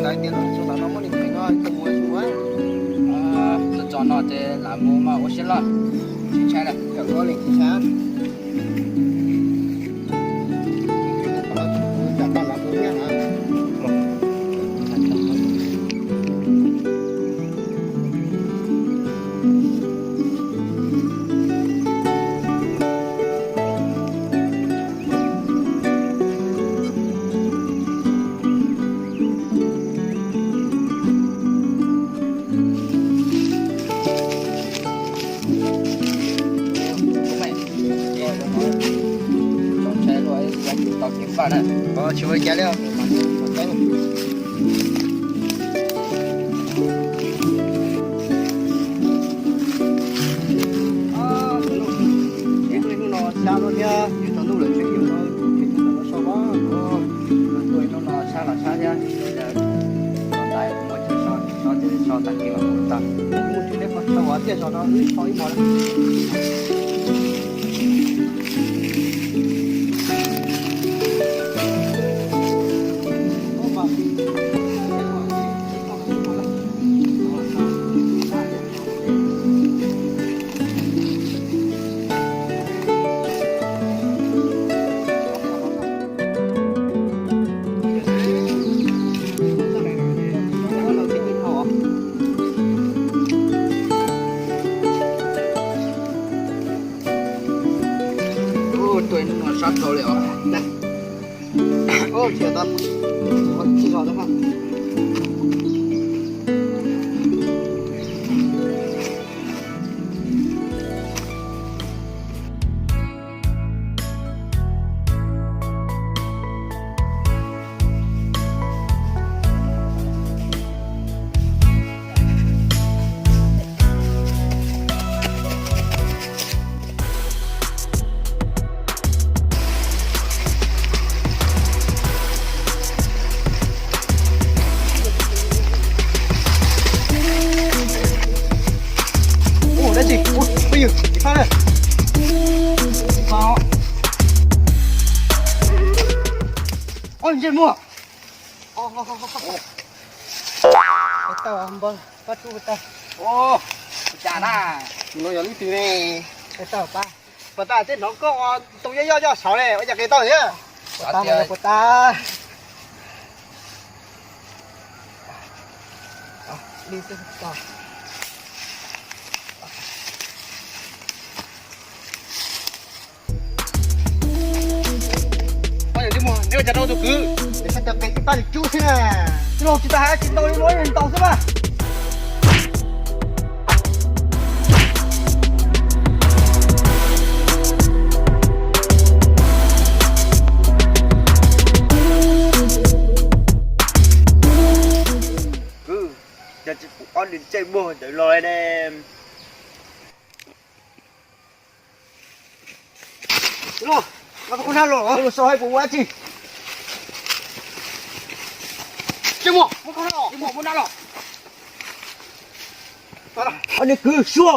Ntawd tias lub txua tom no muab li pem no tus mus txua. Txog txog no ces lam mus mas ua siab loj, tsis ntshai lawm. Cov ua li tsis ntshai. Tsis ua cas li. Hnub no sab no thiab, yus tau ntuj lawm tseem yus no, tseem tau so no, tuaj hnub no sab los sab thiab, tos tais muaj chaw so, so ces so tag kis los mus tau. Mus tsis tau qhov so tiaj zos no wb so ib hmos lawm. Tuaj hnub no sab dhau li os. Ua dab tsi? Ua, peb yws, ib pab na. Ib pab. Oj, ntsej muag. Tau npawg, pab tub tau. Ua cas na? No yog lub twg ne? Tau pab. Puas tas tej hnov koj ua ntoo yoj yoj yoj saud ne, ua cas qis tau thiab? Puas tas, puas tas. Neb ua cas rau tus kwv? Neb sab tau qe ib pab li cub xwb na. Tij laug tsis tas hais tsis tau li, muab ntaus xwb mas. Kwv, yog tsis pum ob nws ntsej muag ntawd los ne. Los, los, koj na los, los so hais puas ua dab tsi? Tsis muaj, muab koj na los, tsis muaj, muab na los. Ob niag kwv, sua.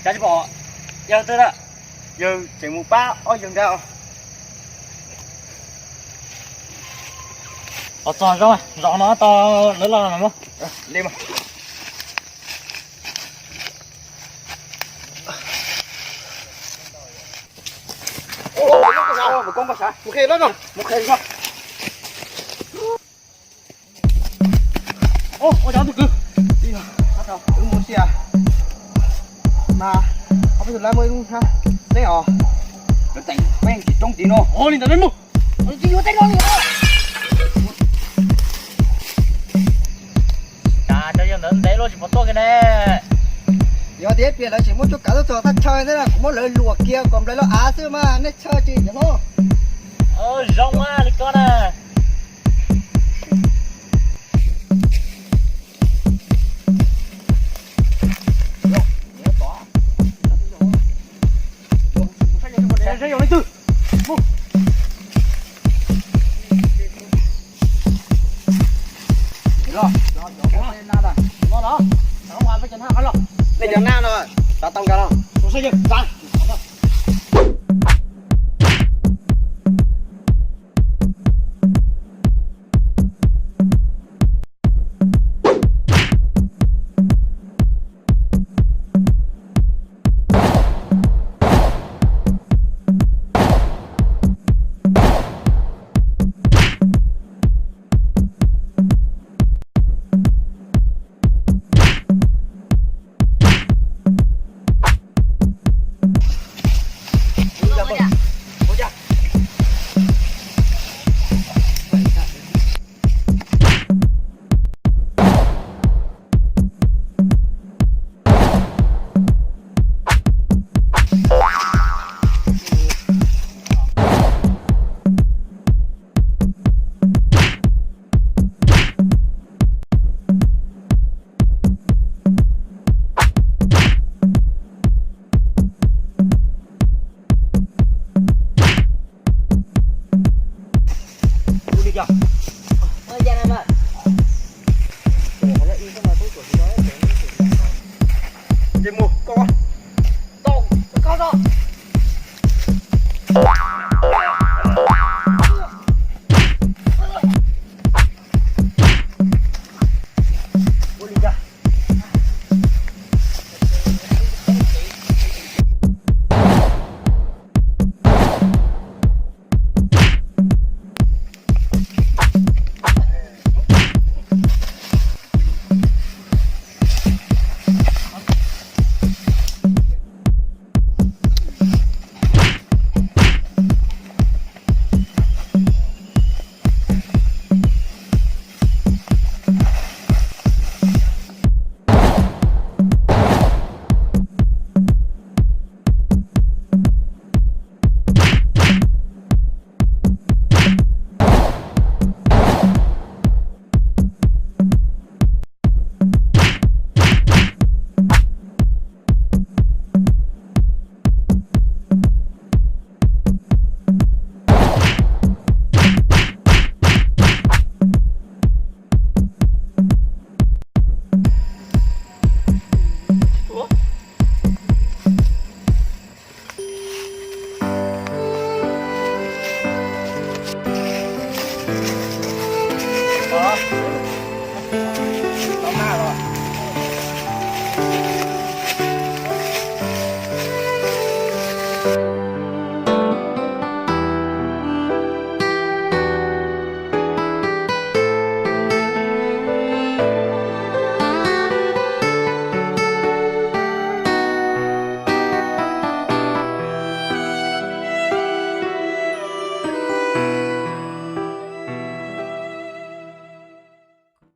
Cas tsis pom yawg twg na? Yawg tseem mus pab ob yawg ntag. Os, txog zos no tau lawv los no. Li mas. Mus qhia no, mus qhia no. Ua cas tus kwv? Wb mus sia mas ob peb tug lawv muaj ib lub hnab teb os. Lawv teem peb tsis coob tid no. Ua li ntawd lawv mus. Tsis yuav teb no li. Tsis pom tuaj kiag ne. Yog tias ib pliag lawv tseem muab cuab kav tuaj txog thaj chaw ntawd na, kuv muab lawv luam kiag kom nplawg lawv av xwb mas nej txhob tsis yog no. Zoo mas li ko na. Nej cov nab no, xav tau nkawd no.